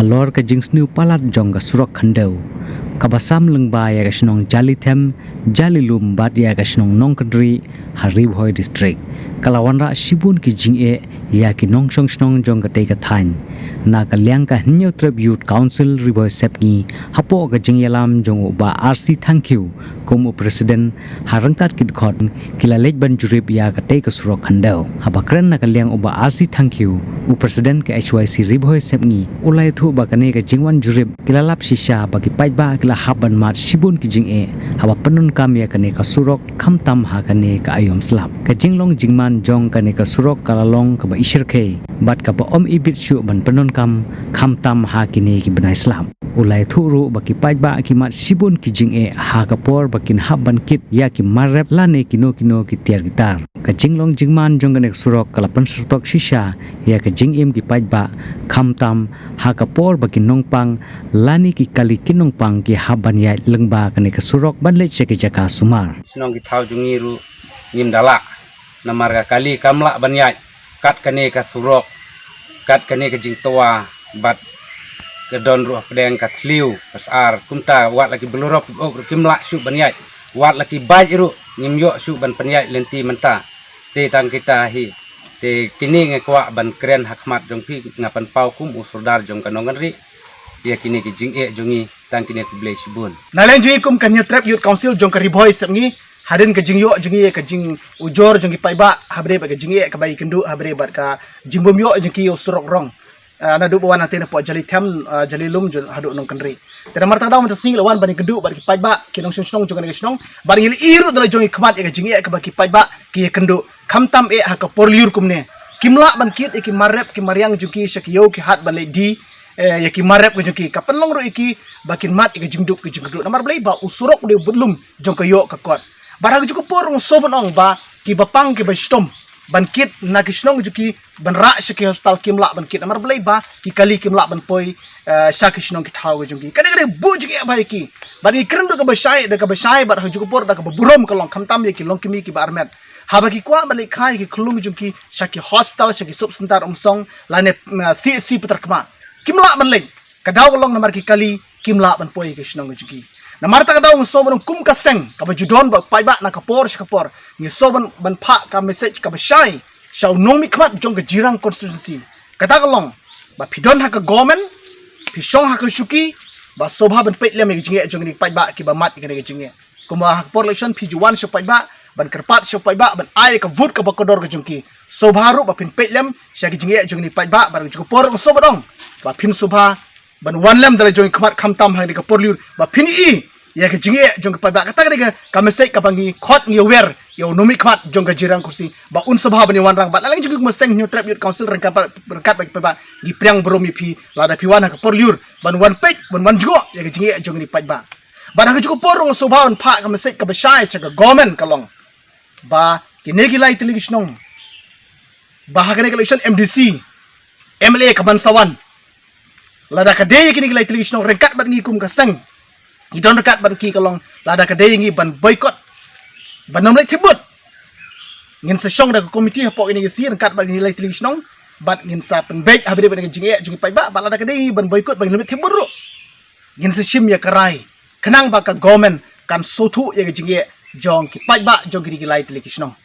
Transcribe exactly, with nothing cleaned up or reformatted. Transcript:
Halor ka jingsniew palat jong ka surok khyndew kaba sam lyngba ïa ka shnong Jalithem, Jalilum bad ïa ka shnong Nongkynrih ha Ri Bhoi District, ka la wanrah shibun ki jingeh ïa ki nongshong shnong jong katei ka thaiñ. Na ka liang ka Hynñiewtrep Youth Council Ri Bhoi Sepngi, hapoh ka jingïalam jong u Bah R C Thangkhiew kum u president, ha ryngkat ki dkhot, ki la leit ban jurip ïa katei ka surok khyndew. Haba kren na ka liang u Bah R C Thangkhiew, u president ka H Y C Ri Bhoi Sepngi, u la ïathuh ba kane ka jingwan jurip ki la lap shisha ba ki paidbah ki la hap ban mad shibun ki jingeh haba pyndonkam ïa kane ka surok, khamtam ha kane ka aïom slap. Ka jinglong jingman jong kane ka surok ka la long kaba ishyrkhei bad kaba ym ibit shuh ban pyndonkam, khamtam ha kine ki bnai slap. U la ïathuh ruh ba ki paidbah ki mad shibun ki jingeh ha ka por ba kin hap ban kit ïa ki mar rep lane kino kino ki tiar ki tar. Ka jinglong jingman jong kane ka surok ka la pynsyrtok shisha ïa ka jingim ki paidbah, khamtam ha ka por ba ki nongpang lane ki kali ki nongpang ki hap ban ïaid lyngba kane ka surok ban leit sha ki jaka sumar. Shnong ki thaw jong ngi ruh ngim da lah, namar ka kali kam lah ban ïaid kat kane ka surok, kat kane ka jingtwa, bad ka don ruh hapdeng ka thliew ka sar. Kumta wat la ki Bolero pickup ruh kim lah shuh ban ïaid, wat la ki bike ruh ngim ïoh shuh ban pynïaid lynti mynta. Te tang kita hi, te kine nga kwah ban kren ha khmat jong phi, nga pynpaw kum u sordar jong ka Nongkynrih ïa kine ki jingeh jong ngi. Tang kine, khublei shibun. Na liang jong ngi kum ka Hynñiewtrep Youth Council jong ka Ri Bhoi Sepngi, hadien ka jingïoh jong ngi ïa ka jingujor jong ki paidbah ha bynta ka jingeh kaba ïakynduh ha bynta bad ka jingbym ïoh jong ki ïa u surok rong, ah, naduh ba wan hangtei napoh Jalithem, ah, Jalilum jong haduh Nongkynrih. Te namar kata ka daw mynta ka sngi la wan ban ïakynduh bad ki paidbah, ki nongshong shnong jong kane ka shnong, bad ngi la ïohi ruh da la jong ngi khmat ïa ka jingeh kaba ki paidbah ki ïakynduh, khamtam eh ha ka por lyiur kumne. Kim lah ban kit ïa ki mar rep ki mar riang jong ki sha ki ïew ki hat ban leit die, eh, ïa ki mar rep ka jong ki. Ka pynlong ruh ïa ki ba kin mad ïa ka jingdup ka jingkyrduh. Namar balei? Ba u surok u dei u budlum jong ka ïoh ka kot. Bad ha kajuh ka por ruh nga sngew ban ong ba kiba pang kiba shitom ban kit na ki shnong jong ki ban rah sha ki hospital kim lah ban kit. Namar balei? Ba ki kali kim lah ban poi, eh, sha ki shnong ki thaw ka jong ki. Ka dei, ka dei buh jingeh bha ïa ki. Bad ngi kren da kaba shai, da kaba shai, bad ha kajuh ka por da kaba burom ka long, khamtam ïa ki longkmie kiba armet. Haba ki kwah ban leit kha ïa ki khyllung jong ki sha ki hospital, sha ki sub center Umsong lane, eh, C H C Patharkhmah, kim lah ban leit. Ka daw ka long namar ki kali kim lah ban poi ha ki shnong jong ki. Namar kata ka daw nga sngew ban ong kum ka seng kaba ju don bad paidbah na ka por sha ka por, ngi sngew ban, ban phah ka message kaba shai sha u nongmihkhmat jong ka Jirang constituency. Kata ka long ba phi don ha ka government, phi shong ha ka shuki, ba sngewbha ban peit lem ïa ka jingeh jong kine ki paidbah kiba mad ïa kane ka jingeh. Kumba ha ka por election phi ju wan sha u paidbah ban kyrpad sha u paidbah ban ai ka vote kaba kordor ka jong ki. Sngewbha ruh ba phin peit lem sha ki jingeh jong kine ki paidbah, bad ha kajuh ka por ruh nga sngew ban ong ba phin sngewbha ban wan lem da la jong ngi khmat, khamtam ha kane ka por lyiur, ba phin ïohi ïa ka jingeh jong ki paidbah. Kata ka dei ka, ka message kaba ngi khot, ngi wer ïa u nongmihkhmat jong ka Jirang constituency ba un sngewbha ban ïa wanrah. Bad na liang jong ngi kum ka seng Hynñiewtrep Youth Council ryngkat, ryngkat bad ki paidbah, ngi pdiang burom ïa phi lada phi wan ha ka por lyiur ban wan peit, ban wan jngoh ïa ka jingeh jong kine ki paidbah. Bad ha kajuh ka por ruh nga sngewbha ban phah ka message kaba shai sha ka government ka long ba kine ki lai tylli ki shnong, ba ha kane ka election M D C, M L A ka ban sa wan, lada ka dei ïa kine ki lai tylli ki shnong, ryngkat bad ngi kum ka seng, ngi don ryngkat bad ki, ka long lada ka dei ïa ngi ban boycott, ban ym leit thied vote, ngin sa shong da ka committee hapoh kine ki sngi ryngkat bad kine ki lai tylli ki shnong, bad ngin sa pynbeit ha bynta kane ka jingeh jong ki paidbah. Bad lada ka dei ïa ngi ban boycott, ba ngin ym leit thied vote ruh, ngin sa shim ïa ka rai khnang ba ka government kan sngewthuh ïa ka jingeh jong ki paidbah jong kine ki lai tylli ki shnong.